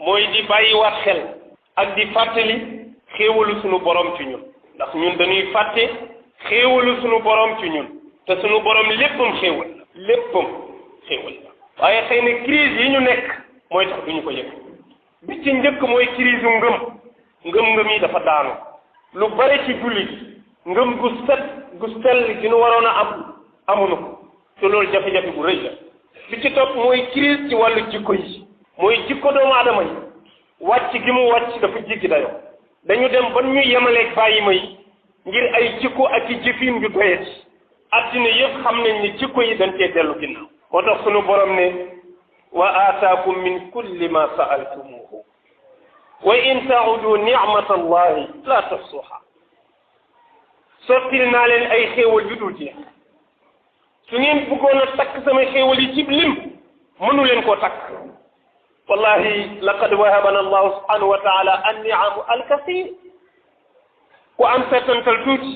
mooy di bàyyiwaat xel ak di fàttali xéewalu sunu borom ci ñun ndax ñun dañuy fàtte xéewalu sunu borom ci ñun te sunu borom léppam xéewal la léppam xéewal la waaye xëy na crise yi ñu nekk mooy tax duñu ko yëg bi ci njëkk mooy crise u ngëm yi dafa daanu lu bare ci julli ngëm gu set gu sell gi nu waroon a am amuñu ko te loolu jafe-jafe bu rëy la bi ci topp mooy crise ci wàllu jikko yi mooy jikko doomu aadama yi wàcc gi mu wàcc dafa jéggi dayoo dañu dem ba ñu yemaleeg bàyyi ma yi ngir ay jikko ak i jëfin yu doyet addina yëpp xam nañ ni jikko yi dañ cee dellu ginnaaw moo tax sunu borom ne wa aataakum min kulli ma saaltumuhu wa in taudu nicmata allahi la tuhsuha sottil naa leen ay xéewal yu dul jeex su ngeen bëggoon a takk sama xéewal yi cib lim mënu leen koo takk wallahi laqad wahabana allahu subhanahu wa taala anniamu alkasir ku am seetantal tuuti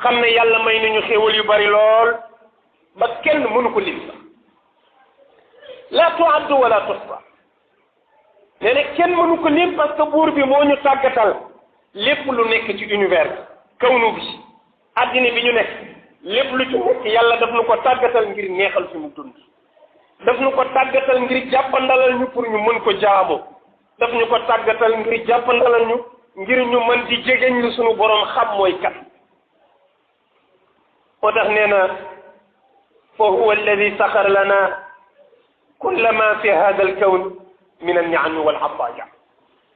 xam ne yàlla may nañu xéewal yu bari lool ba kenn mënu ko lim sax la tuaddu wala tuhsa nee na kenn mënu ko lim parce que buur bi moo ñu tàggatal lépp lu nekk ci univers kawnu bi addina bi ñu nekk lépp lu ci nekk yàlla daf nu ko tàggatal ngir neexal fi mu dund daf ñu ko tàggatal ngir jàppandalal ñu pour ñu mën ko jaamu daf ñu ko tàggatal ngir jàppandalal ñu ngir ñu mën di jegeñ lu sunu borom xam mooy kat moo tax nee na fa huwa alladi saxara lana kulla ma fi hada alkawn min anniami wal ataaya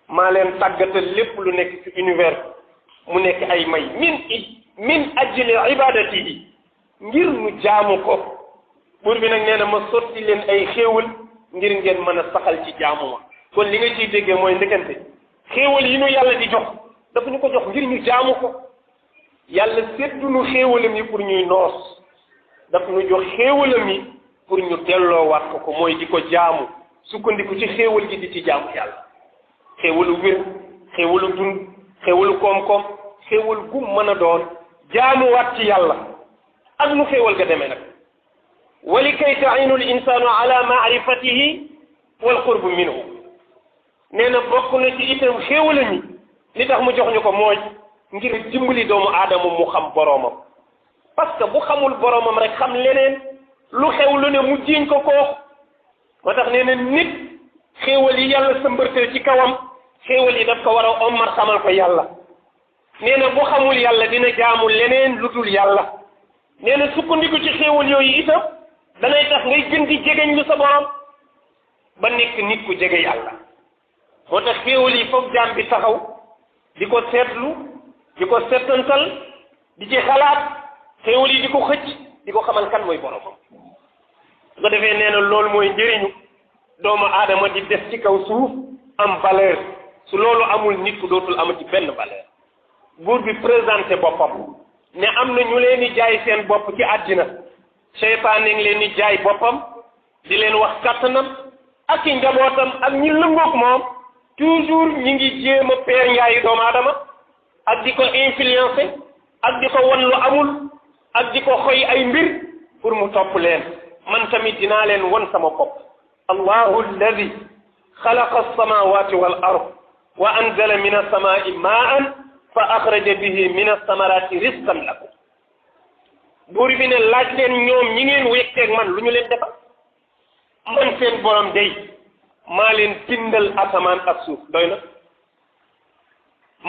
maa leen tàggatal lépp lu nekk ci univers mu nekk ay may min ajli ibadatihi ngir ñu jaamu ko buur bi nag nee na ma sotti leen ay xéewal ngir ngeen mën a saxal ci jaamu ma kon li nga ciy déggee mooy ndekante xéewal yi ñu yàlla di jox dafa ñu ko jox ngir ñu jaamu ko yàlla séddunu xéewalam yi pour ñuy noos daf ñu jox xéewalam yi pour ñu delloowaat ko mooy di ko jaamu sukkandiku ci xéewal gi di ci jaamu yàlla xéewalu wér xéewalu dund xéewalu koom-koom xéewal gu mën a doon jaamuwaat ci yàlla ak nu xéewal ga demee nag wali kay tainu l insanu ala maarifatihi wal qurbu minhu nee na bokk na ci itam xéewalam yi li tax mu jox ñu ko mooy ngir dimbali doomu aadama mu xam boroomam parce que bu xamul boroomam rek xam leneen lu xew lu ne mu jiiñ ko kooku moo tax nee na nit xéewal yi yàlla sa mbërtal ci kawam xéewal yi daf ko war a ommar xamal ko yàlla nee na bu xamul yàlla dina jaamu leneen lu dul yàlla nee na sukkandiku ci xéewal yooyu itam danay tax ngay gën di jegeñ lu sa borom ba nekk nit ku jege yàlla moo tax xéewal yi foog jaam bi taxaw di ko seetlu di ko settantal di ci xalaat xéewal yi di ko xëcc di ko xamal kan mooy boromam su ko defee nee na loolu mooy njëriñu doomu aadama di des ci kaw suuf am valeur su loolu amul nit ku dootul amati benn valeur buur bi présenté boppam ne am na ñu leen di jaay seen bopp ci àddina seytaane ngi leen di jaay boppam di leen wax kattanam ak i njabootam ak ñi lëngoog moom toujours ñi ngi jéem a peer njaayi doomu aadama ak di ko influencer ak di ko wan lu amul ak di ko xoy ay mbir pour mu topp leen man tamit dinaa leen wan sama bopp allahu alladi xalaqa alsamawati wal ard wa anzala min alsamai maan fa axraja bihi min alsamarati risqan lakum buur bi ne laaj leen ñoom ñi ngeen wekkeeg man lu ñu leen defal man seen borom day maa leen bindal asamaan ak suuf doy na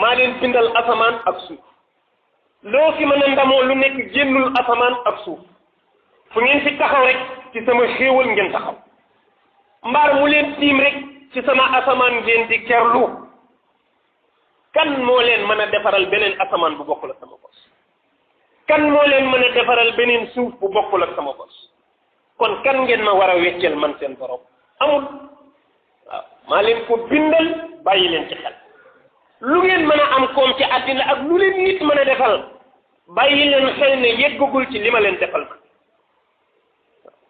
maa leen bindal asamaan ak suuf loo fi mën a ndamoo lu nekk génnul asamaan ak suuf fu ngeen fi taxaw rek ci sama xéewal ngeen taxaw mbaar mu leen tiim rek ci sama asamaan ngeen di kerlu kan moo leen mën a defaral beneen asamaan bu bokkul ak sama bos kan moo leen mën a defaral beneen suuf bu bokkul ak sama bos kon kan ngeen ma war a weccel man seen borom amul waaw maa leen ko bindal bàyyi leen ci xel lu ngeen mën a am koom ci àddina ak lu leen nit mën a defal bàyyi leen xel ne yeggagul ci li ma leen defal ma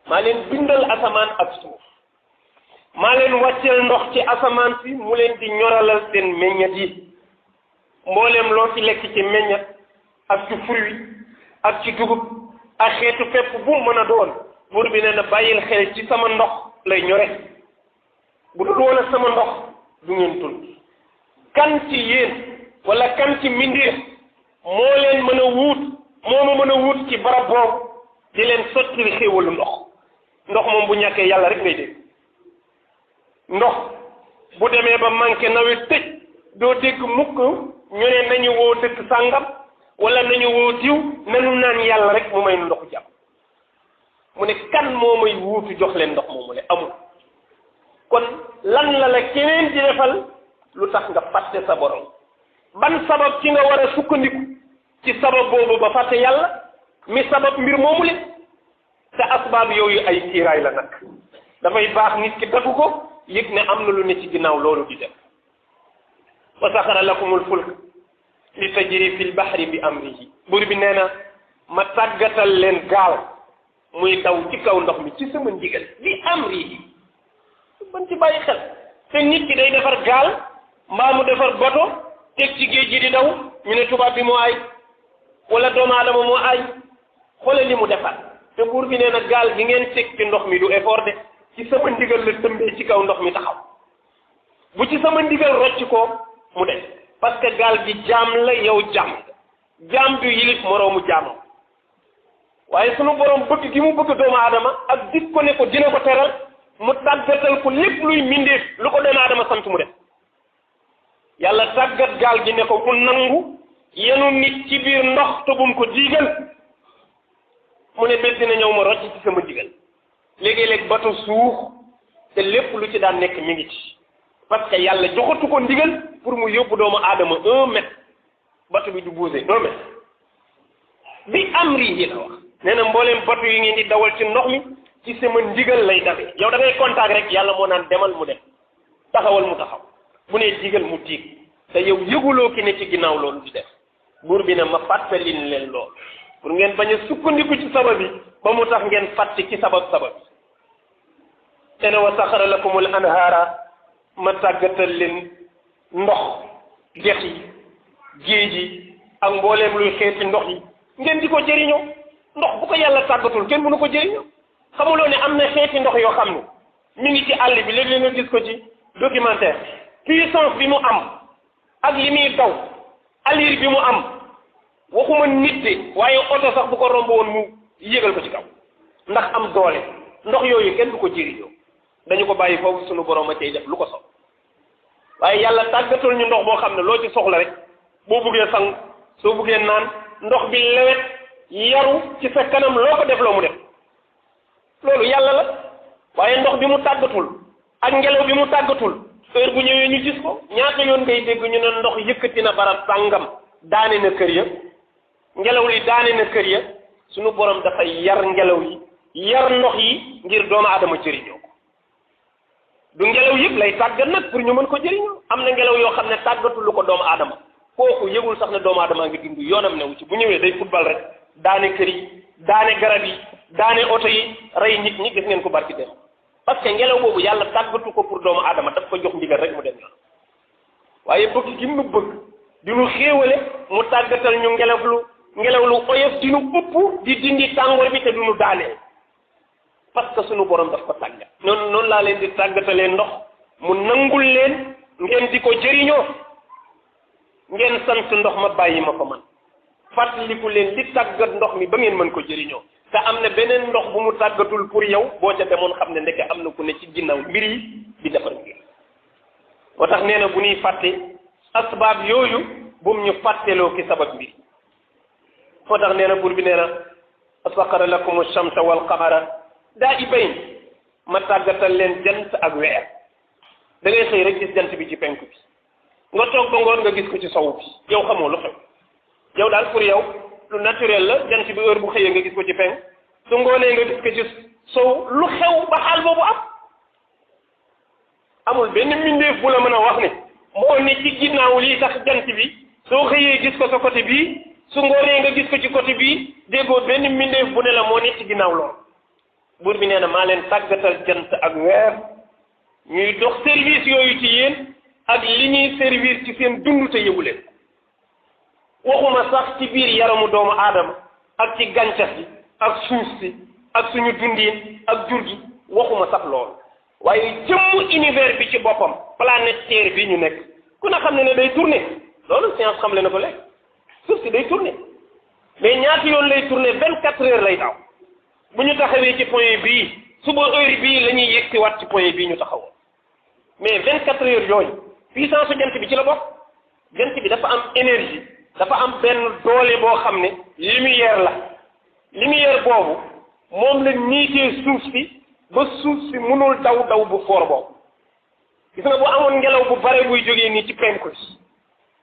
maa leen bindal asamaan ak suuf maa leen wàcceel ndox ci asamaan si mu leen di ñoralal seen meññat yi mboolem loo ci lekk ci meññat ak ci fruit ak ci dugub ak xeetu fépp bu mën a doon buur bi nee na bàyyil xel ci sama ndox lay ñore bu dul woon ak sama ndox du ngeen dund kan ci yéen wala kan ci mbindeef moo leen mën a wuut moo ma mën a wuut ci barab boobu di leen sotti xéewalu ndox moom bu ñàkkee yàlla rek ngay dégg ndox bu demee ba manqué nawet tëj doo dégg mukk ñu ne nañu woo dëkk sàngam wala nañu woo diw nanu naan yàlla rek mu may ndoxu jàmm mu ne kan moo may wuutu jox leen ndox moomu le amul kon lan la keneen di defal lu tax nga fàtte sa borom ban sabab ci nga war a sukkandiku ci sabab boobu ba fàtte yàlla mi sabab mbir moomu le te asbaab yooyu ay kiiraay la nag dafay baax nit ki dagu ko yëg ne am na lu ne ci ginnaaw loolu di def wa saxara lakumul fulk li tajri fil bahri bi amrihi buur bi nee na ma tàggatal leen gaal muy daw ci kaw ndox mi ci sama ndigal bi amrihi ban ci bàyyi xel te nit ki day defar gaal mbaa mu defar bato teg ci géej gi di daw ñu ne tubaab bi moo ay wala doomu aadama moo ay xoole li mu defar te buur bi nee na gaal gi ngeen teg ci ndox mi du effort de ci sama ndigal la tëmbee ci kaw ndox mi taxaw bu ci sama ndigal rocc ko mu def parce que gaal gi jaam la yow jaam du yilif moroomu jaamam waaye sunu borom bëgg gi mu bëgg doomu aadama ak dig ko ne ko dina ko teral mu tàggatal ko lépp luy mindeef lu ko doomu aadama sant mu def yàlla tàggat gaal gi ne ko bu nangu yenu nit ci biir ndox te bum ko diigal mu ne bés dina ñëw ma rocc ci sama digal léegi-léeg bato suux te lépp lu ci daan nekk mi ngi ci parce que yàlla joxatu ko ndigal pour mu yóbbu doomu aadama 1 mètre bato bi du bouger 1 mètre bi amri yi la wax nee na mbooleem bato yi ngeen di dawal ci ndox mi ci sama ndigal lay dawe yow da ngay contact rek yàlla moo naan demal mu dem taxawal mu taxaw bu nee digal mu tiig te yow yëguloo ki ne ci ginnaaw loolu di def buur bi ne ma fàttalin leen lool pour ngeen bañ a sukkandiku ci sabab yi ba mu tax ngeen fàtte ci sabab yi te ne wa saxara lakumul anhaara ma tàggatal leen ndox dex yi géej yi ak mbooleem luy xeeti ndox yi ngeen di ko jëriñoo ndox bu ko yàlla tàggatul kenn mënu ko jëriñoo xamuloo ne am na xeeti ndox yoo xam ne mi ngi ci àll bi léeg-léeg nga gis ko ci documentaire puissance bi mu am ak li muy daw allure bi mu am waxuma nit de waaye oto sax bu ko romb woon mu yégal ko ci kaw ndax am doole ndox yooyu kenn du ko jëriñoo dañu ko bàyyi foofu sunu borom a cay def lu ko soxla waaye yàlla tàggatul ñu ndox boo xam ne loo ci soxla rek boo buggee sang soo buggee naan ndox bi lewet yaru ci sa kanam loo ko def loo mu def loolu yàlla la waaye ndox bi mu tàggatul ak ngelaw bi mu tàggatul heure bu ñëwee ñu gis ko ñaata yoon ngay dégg ñu ne ndox yëkkati na barab sàngam daane na kër ya ngelaw li daane na kër ya sunu borom dafay yar ngelaw yi yar ndox yi ngir doomu aadama jëriñoo ko du ngelaw yëpp lay tàggat nag pour ñu mën ko jëriñoo am na ngelaw yoo xam ne tàggatu lu ko doomu aadama kooku yëgul sax ne doomu aadama ngi dund yoonam newu ci bu ñëwee day football rek daane kër yi daane garab yi daane oto yi rey nit ñi gis ngeen ko barki dem parce que ngelaw boobu yàlla tàggatu ko pour doomu aadama daf ko jox ndigal rek mu dem yoon waaye bëgg gi mu bëgg di nu xéewale mu tàggatal ñu ngelaw lu oyof di nu ëpp di dindi tàngoor bi te du nu daaneel parce que sunu borom daf ko tàggat noonu laa leen di tàggatalee ndox mu nangul leen ngeen di ko jëriñoo ngeen sant ndox ma bàyyi ma ko man fàttaliku leen li tàggat ndox mi ba ngeen mën ko jëriñoo te am na beneen ndox bu mu tàggatul pour yow boo ca demoon xam ne ndeke am na ku ne ci ginnaaw mbir yi di defar mbir moo tax nee na bu ñuy fàtte asbaab yooyu bum ñu fàtteloo ki sabab mbir moo tax nee na buur bi nee na asaqara lakum shamsa wal qamara daa'ibayn ma tàggatal leen jant ak weer da ngay xëy rek gis jant bi ci penku bi nga toog ba ngoon nga gis ko ci sowu bi yow xamoo lu xew yow daal pour yow lu naturel la jant bi heure bu xëyee nga gis ko ci penk su ngoonee nga gis ko ci sow lu xew ba xaal boobu amul benn mbindeef bu la mën a wax ne moo ne ci ginnaaw lii tax jant bi soo xëyee gis ko sa côté bii su ngoonee nga gis ko ci côté bii déggoo benn mbindeef bu ne la moo ne ci ginnaaw lool buur bi nee na maa leen tàggatal jant ak weer ñuy dox service yooyu ci yéen ak li ñuy servir ci seen dund te yëgu leen waxuma sax ci biir yaramu doomu aadama ak ci gàncax gi ak suuf si ak suñu dundiin ak jur gi waxuma sax lool waaye jëmm univers bi ci boppam planète Terre bi ñu nekk ku na xam ne day tourner loolu science xam le na ko léegi suuf si day tourner mais ñaati yoon lay tourner 24 heures lay daw bu ñu taxawee ci point bii suba heure bii la ñuy yegg si waat ci point bii ñu taxawoon mais 24 heures yooyu puissance jant bi ci la bokk jant bi dafa am énergie dafa am benn doole boo xam ne lumière boobu moom la niitee suuf si ba suuf si mënul daw bu foor boobu gis nga bu amoon ngelaw bu bare buy jógee nii ci penku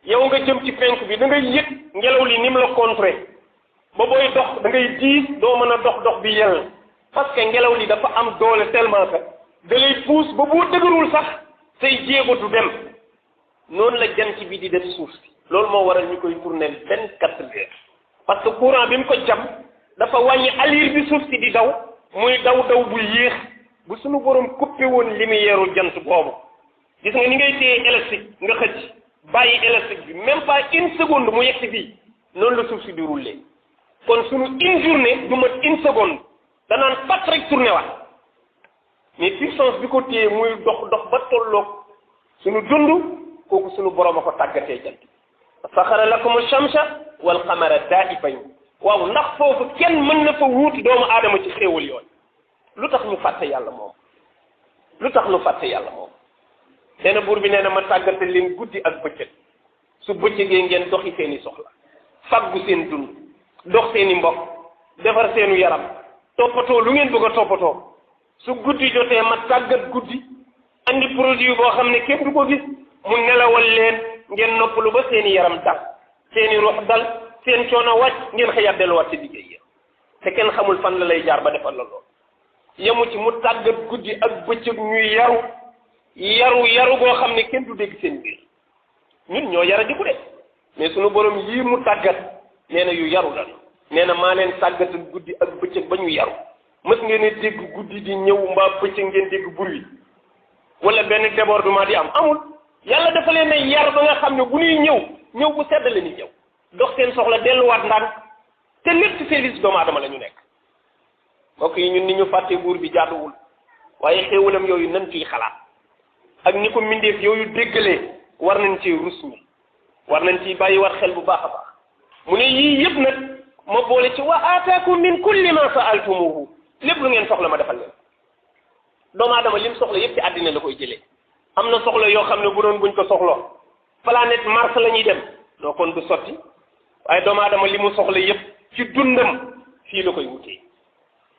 yow nga jëm ci penku bi da ngay yëg ngelaw li ni mu la contré ba booy dox da ngay diis doo mën a dox bi yell parce que ngelaw li dafa am doole tellement que da lay pousse ba boo dëgërul sax say jéego du dem noonu la jant bi di def suuf si loolu moo waral ñu koy tourner 24 heures parce que courant bi mu ko jam dafa wàññi allure bi suuf si di daw muy daw bu yéex bu suñu borom coupé woon lumière jant boobu gis nga ni ngay téye élastique nga xëcc bàyyi élastique bi même pas une seconde mu yegg si fii noonu la suuf si di rouler kon suñu une journée du mat une seconde danaan pat rek tourné waat mais puissance bi ko téye muy dox ba tolloog suñu dund kooku suñu borom a ko tàggatee jant saxara lakum shamsa wal qamara daa'ibayn waaw ndax foofu kenn mën na fa wuuti doomu aadama ci xéewal yooyu lu tax ñu fàtte yàlla moom nee na buur bi nee na ma tàggate leen guddi ak bëccëg su bëccëgee ngeen doxi seeni soxla faggu seen dund dox seeni mbokk defar seenu yaram toppatoo lu ngeen bëgg a toppatoo su guddi jotee ma tàggat guddi andi produit boo xam ne képp du ko gis mu nelawal leen ngeen noppalu ba seeni yaram dal seeni ruux dal seen coono wàcc ngeen xëyaat delluwaat ci liggéey ya te kenn xamul fan la lay jaar ba defal la lool yemu ci mu tàggat guddi ak bëccëg ñuy yaru goo xam ne kenn du dégg seen biir ñun ñoo yara diku de mais sunu borom yii mu tàggat nee na yu yaru lan nee na maa leen tàggatal guddi ak bëccëg ba ñu yaru mës ngeen a dégg guddi di ñëw mbaa bëccëg ngeen dégg bruit wala benn débordement di amul yàlla dafa leen a yar ba nga xam ne bu ñuy ñëw bu sedd la ñuy ñëw dox seen soxla delluwaat ndànk te lépp ci service doomu aadama la ñu nekk mbokk yi ñun ni ñu fàtte buur bi jaaduwul waaye xéewalam yooyu nan ciy xalaat ak ni ko mbindeef yooyu déggalee war nañ ci rus ñi war nañ ci bàyyi war xel bu baax a baax mu ne yii yëpp nag ma boole ci wa aataakum min kulli ma saaltumuhu lépp lu ngeen soxla ma defal leen doomu aadama lim soxla yëpp ci àddina la koy jëlee am na soxla yoo xam ne bu doon buñ ko soxloo planète Mars la ñuy dem doo kon du sotti waaye doomu aadama li mu soxla yëpp ci dundam fii la koy wutee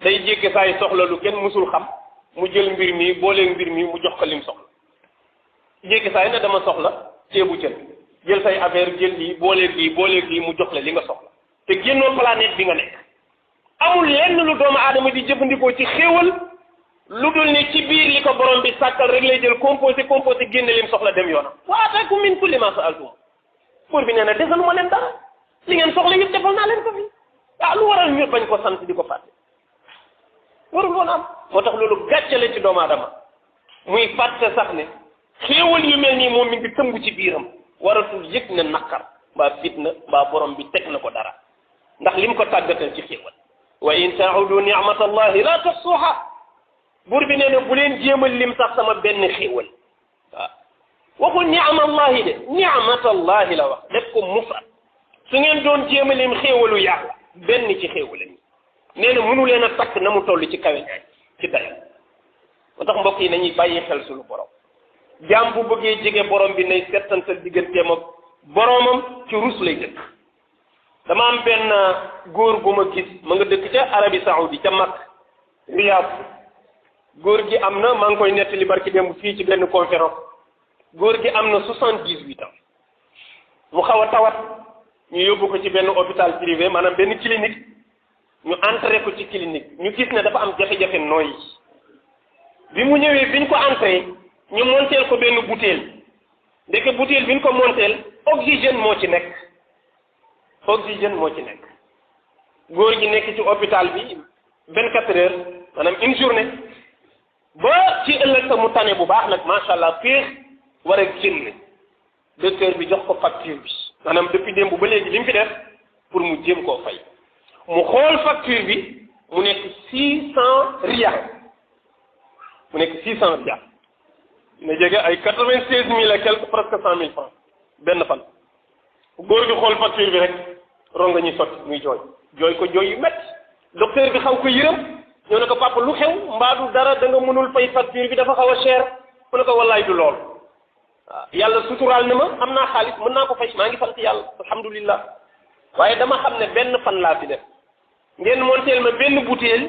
day jéggi saa yi soxla lu kenn musul xam mu jël mbir mi booleeg mbir mi mu jox ko lim soxla jéggi saa yi ne dama soxla ceebu jën jël say affaire jël lii booleeg lii mu jox la li nga soxla te génnoo planète bi nga nekk amul lenn lu doomu aadama di jëfandikoo ci xéewal lu dul ne ci biir li ko borom bi sàkkal rek lay jël composé génne lim soxla dem yoonam wa aataakum min kulli ma saaltum pour bi nee na desalu ma leen dara li ngeen soxla yëpp defal naa leen ko fi lu waral ñu bañ ko sant di ko fàtte warul woon am moo tax loolu gàccale ci doomu aadama muy fàtte sax ne xéewal yu mel nii moom mi ngi tëmb ci biiram waratul yëg na naqar mbaa fitna mbaa borom bi teg na ko dara ndax lim ko tàggatal ci xéewal wa in taudu nicmatallahi la tuxsuha buur bi nee na bu leen jéemal lim sax sama benn xéewal waxul nicmallahi de nicmatallahi la wax def ko mufrad su ngeen doon jéemalim xéewalu yàlla benn ci xéewalam yi nee na mënu leen a takk na mu toll ci kawe ci dayo moo tax mbokk yi nañuy bàyyi xel suñu borom jaam bu bëggee jege borom bi nay settantal digganteem ak boromam ci rus lay dëkk dama am benn góor bu ma gis ma nga dëkk ca Arabie Saoudi ca Makka Riyad góor gi am na maa ngi koy nettali barki démb fii ci benn conférence góor gi am na 78 ans mu xaw a tawat ñu yóbbu ko ci benn hôpital privé maanaam benn clinique ñu entré ko ci clinique ñu gis ne dafa am jafe-jafe nooyi bi mu ñëwee biñ ko entré ñu monteel ko benn butéel ndeke butéel biñ ko monteel oxygène moo ci nekk góor gi nekk ci hôpital bi 24 heures maanaam une journée ba ci ëllëg sa mu tane bu baax nag macha allah féex war a génn docteur bi jox ko facture bi maanaam depuis démb ba léegi li mu fi def pour mu jéem koo fay mu xool facture bi mu nekk 600 riyal mu nekk 600 riyal dina jege ay 96 000 et quelque presque 100 000 francs benn fan góor gi xool facture bi rek ronga ñuy sotti muy jooy ko jooy yu métti docteur bi xaw ko yërëm ñëw ne ko papa lu xew mbaadu dara da nga mënul fay facture bi dafa xaw a cher mu ne ko wallaay du lool waaw yàlla suturaal na ma am naa xaalis mën naa ko fay maa ngi sant yàlla alhamdulillah waaye dama xam ne benn fan laa fi def ngeen monteel ma benn butéel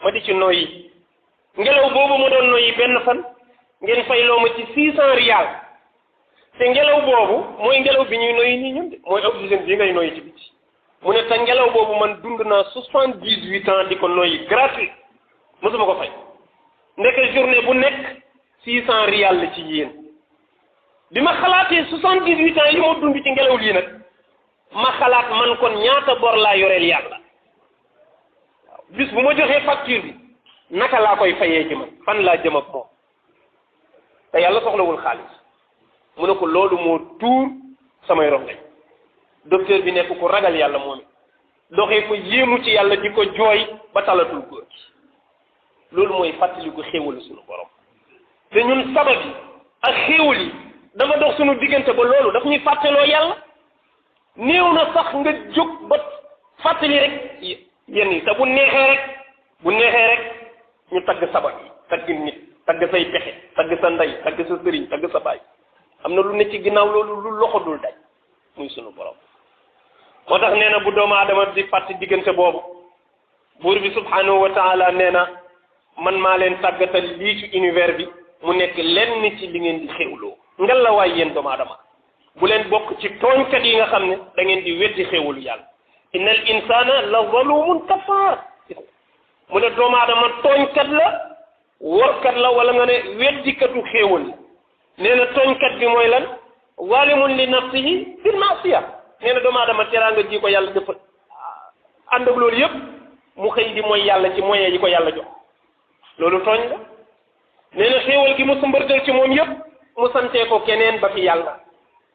ma di ci noyyi ngelaw boobu ma doon noyyi benn fan ngeen fayloo ma ci 600 riyal te ngelaw boobu mooy ngelaw bi ñuy noyyi nii ñun de mooy oxygène bi ngay noyyi ci biti mu ne te ngelaw boobu man dund naa 78 ans di ko noyyi gratuit mosuma ko fay nekk journée bu nekk 600 riyal la ci yéen bi ma xalaatee 78 ans yi ma dund ci ngelaw lii nag ma xalaat man kon ñaata bor laa yoreel yàlla waaw bis bu ma joxee facture bi naka laa koy fayee ci man fan laa jëm ak moom te yàlla soxlawul xaalis mu ne ko loolu moo tuur samay rongañ docteur bi nekk ku ragal yàlla moom it doxee ko yéemu ci yàlla di ko jooy ba talatul góor gi loolu mooy fàttaliku xéewalu suñu borom te ñun sabab yi ak xéewal yi dafa dox suñu diggante ba loolu daf ñuy fàttaloo yàlla néew na sax nga jóg ba fàttali rek yenn yi te bu neexee rek ñu tagg sabab yi tagg nit tagg say pexe tagg sa ndey tagg sa sëriñ tagg sa baay am na lu ne ci ginnaaw loolu lu loxo dul daj muy sunu borom moo tax nee na bu doomu aadama di fàtte diggante boobu buur bi subhanahu wa taala nee na man maa leen tàggatal lii ci univers bi mu nekk lenn ci li ngeen di xéwloo ngal la waay yéen doomu aadama bu leen bokk ci tooñkat yi nga xam ne da ngeen di weddi xéwalu yàlla inna al insana la zalumun kafaar mu ne doomu aadama tooñkat la workat la wala nga ne weddikatu xéewal la nee na tooñkat bi mooy lan zalimun li nafsihi bil ma'siya nee na doomu aadama teraanga ji ko yàlla dafa ànd ak loolu yëpp mu xëy di mooy yàlla ci moyen yi ko yàlla jox loolu tooñ la nee na xéewal gi mu sëmbartal ci moom yëpp mu santee ko keneen ba fi yàlla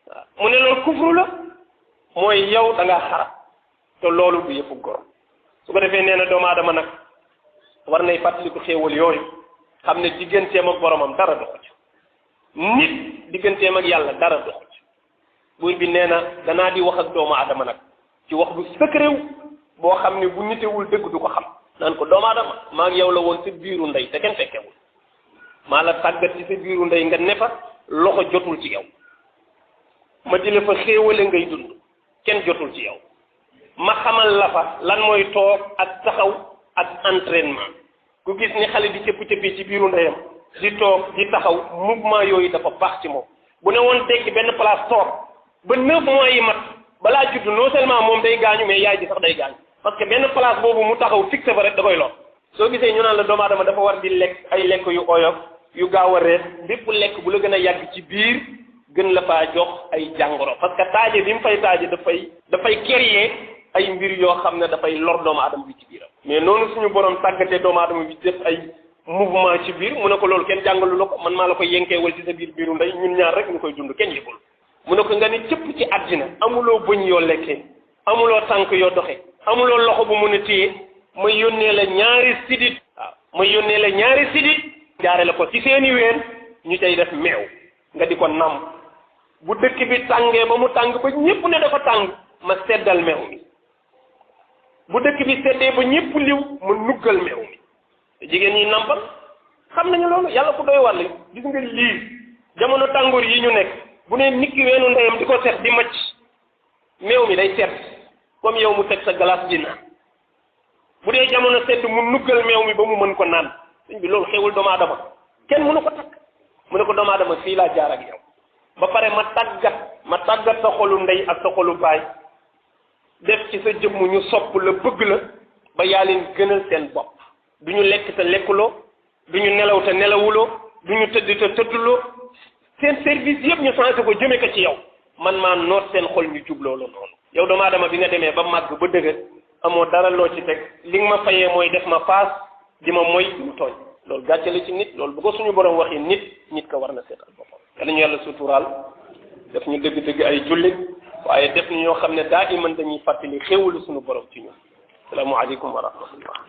waaw mu ne loolu kufru la mooy yow da ngaa xarab te loolu du yëpp gor su ko defee nee na doomu aadama nag war nay fàttaliku xéewal yooyu xam ne digganteem ak boromam dara doxu ci nit digganteem ak yàlla dara doxu ci buur bi nee na danaa di wax ak doomu aadama nag ci wax bu secret boo xam ne bu nitewul dëgg du ko xam naan ko doomu aadama maa ngi yow la woon sa biiru ndey te kenn fekkewul maa la tàggat ci sa biiru ndey nga ne fa loxo jotul ci yow ma di la fa xéewale ngay dund kenn jotul ci yow ma xamal la fa lan mooy toog ak taxaw ak entraînement ku gis ni xale di cëpp-cëppi ci biiru ndeyam di toog di taxaw mouvement yooyu dafa baax ci moom bu ne woon dégg benn place toog ba 9 mois yi mat balaa judd non seulement moom day gaañu mais yaay ji sax day gaañu parce que benn place boobu mu taxaw fixé fa rek da koy lor soo gisee ñu naan la doomu aadama dafa war di lekk ay lekk yu oyof yu gaaw a rees bépp lekk bu la gën a yàgg ci biir gën la faa jox ay jàngoro parce que taaje bi mu fay taaje dafay créer ay mbir yoo xam ne dafay lor doomu aadama bi ci biiram mais noonu suñu borom tàggatee doomu aadama bi def ay mouvement ci biir mu ne ko loolu kenn jàngalu la ko man maa la ko yenkeewal ci sa biiru ndey ñun ñaar rek ñu koy dund kenn yëgul mu ne ko nga ni cëpp ci àddina amuloo bëñ yoo lekkee amuloo tànk yoo doxee amuloo loxo bu mun a téye ma yónnee la ñaari sidit waaw ma yónnee la ñaari sidit jaare la ko ci seeni ween ñu cay def meew nga di ko nam bu dëkk bi tàngee ba mu tàng ba ñépp ne dafa tàng ma seddal meew mi bu dëkk bi seddee ba ñépp liw ma nuggal meew mi te jigéen ñi nampal xam nañu loolu yàlla ku doy wàll gis nga lii jamono tàngoor yi ñu nekk bu ne nit ki weenu ndeyam di ko seet di macc meew mi day sedd comme yow mu teg sa glace di naan bu dee jamono sedd mu nuggal meew mi ba mu mën ko naan sëñ bi loolu xewul doomu aadama kenn mënu ko takk mu ne ko doomu aadama fii laa jaar ak yow ba pare ma tàggat sa xolu ndey ak sa xolu baay def ci sa jëmm ñu sopp la bëgg la ba yaa leen gënal seen bopp du ñu lekk te lekkuloo du ñu nelaw te nelawuloo du ñu tëdd te tëdduloo seen service yëpp ñu changé ko jëme ko ci yow man maa noot seen xol ñu jubloo la noonu yow doomu aadama bi nga demee ba màgg ba dëgër amoo dara loo ci teg li nga ma fayee mooy def ma faas di ma moy di mu tooñ loolu gàcce la ci nit loolu bu ko suñu borom waxee nit ko war na seetal boppam yàlla ñu yàlla suturaal def ñu dëgg-dëgg ay jullit waaye def ñu ñoo xam ne daa iman dañuy fàttali xéewalu suñu borom ci ñun salaamu aleykum wa rahmatullah